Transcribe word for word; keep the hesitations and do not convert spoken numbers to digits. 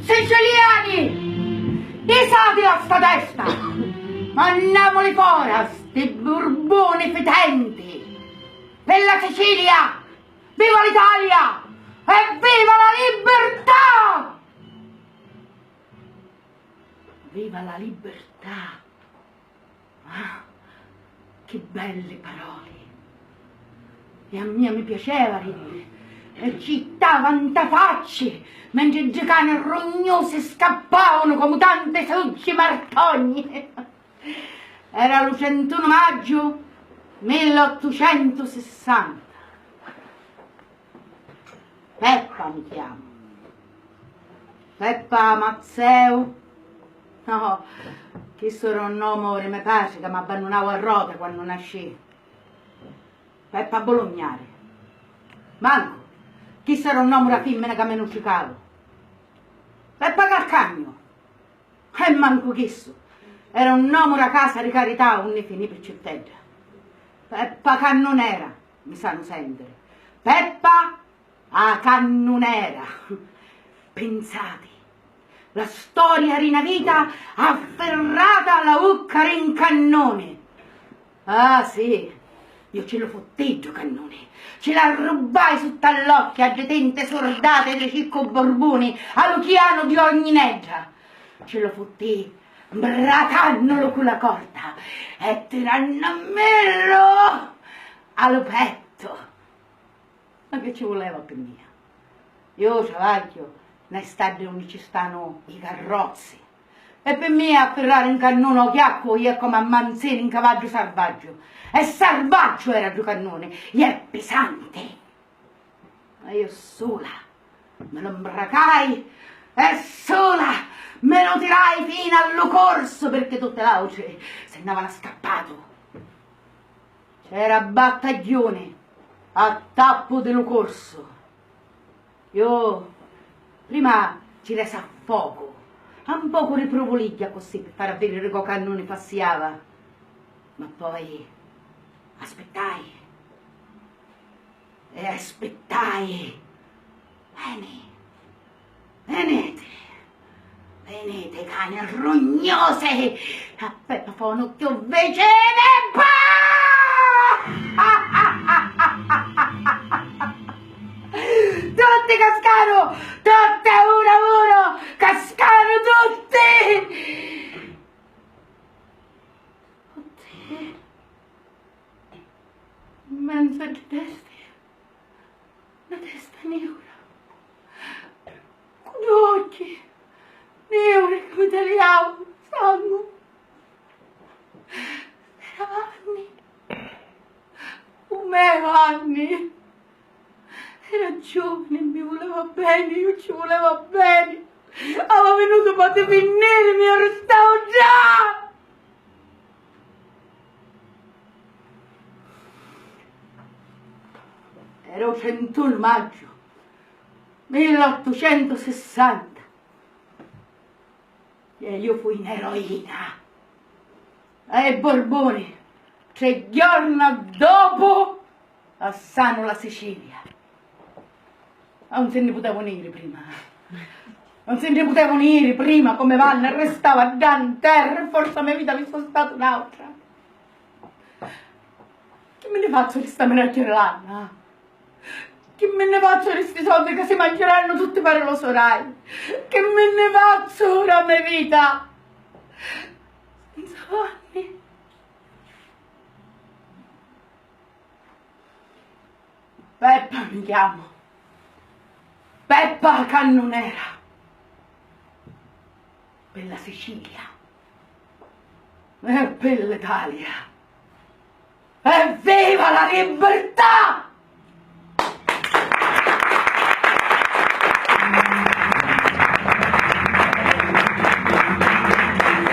Siciliani! Disatila sta testa! Mannamuli fora sti burbuni fitenti! Pi la Sicilia! Viva l'Italia! E viva la libertà! Viva la libertà! Ah, chi belli paroli! E a mia mi piaceva ridiri e ci jittava nta facci mentri ddi cani rugnusi scappavanu comu tanti suggi martogni. Era lu trentunu maggiu millottucentusissanta. Peppa mi chiamu. Peppa Mazzeu? No, chistu era un nomu di me patri ca m'abbannunau a rota quannu nascì. Peppa Bulugnari? Mancu, chistu era un nomu da fimmina ca mi nutricavu. Peppa Calcagnu? E mancu chissu, era un nomu da casa di carità unni finì picciuttedda. Peppa Cannunera, mi sanu sentiri. Peppa a cannunera! Pinsati, la storia di na vita affirrata alla vucca di un cannone! Ah, sì, io ci lu futtii ddu cannuni, ci l'arrubbai sutta all'occhi a ddi tinti surdati di Ciccu Burbuni, a lu chianu di Ogninedda, ci lu futtii mbratannulu cu la corda e tirannummillu a lu pettu. Ma chi ci vuleva pi mia? Iu travagghiu nni staddi unni ci stanu i carrozzi. E pi mia affirrari un cannunu o chiaccu iè comu ammanziri un cavaddu sarvaggiu. E sarvaggiu era ddu cannuni, iè pisanti. Ma iu sula mi lu mbracai e sula mi lu tirai finu a lu corsu pirchì tutti l'autri si nn'avanu scappatu. C'era battagghiuni a tappu di lu corsu. Iu prima ci resi a focu, a un pocu di pruvuligghia accussì pi fari a vidiri ca u cannuni fassiava. Ma poi aspittai e aspittai. Veni, veniti, veniti, cani rugnusi! A Peppa fonu chiù vicini! Pah! Tutti cascaru! Tutti a unu a unu! Cascaru tutti! Oddio! Mmenzu a ddi testi, na testa niura, cu ddu occhi niuri ca mi taliau sangu. Era Vanni, u me Vanni. Era giovani e mi vuleva beni, iu ci vuleva beni. Ava vinutu pati finniri, mi arrestau ddà! Era u trentunu maggiu millottucentusissanta e iu fui n'eroina. E i Burbuni, tri jorna dopu, lassanu la Sicilia. Ma 'un si nni putevunu iri prima. 'Un si nni putevunu iri prima, comu vannu, restava ddà 'n terra, e forsi a me vita avissi statu n'autra. Chi mi nni fazzu di sta minacchia di lanna? Chi mi nni fazzu di sti soddi ca si manciarannu tutti pari lu so rai? Chi mi nni fazzu dâ me vita? Senza Vanni. Peppa mi chiamu. Peppa Cannunera. Pi la Sicilia. E pi l'Italia. Evviva la libertà!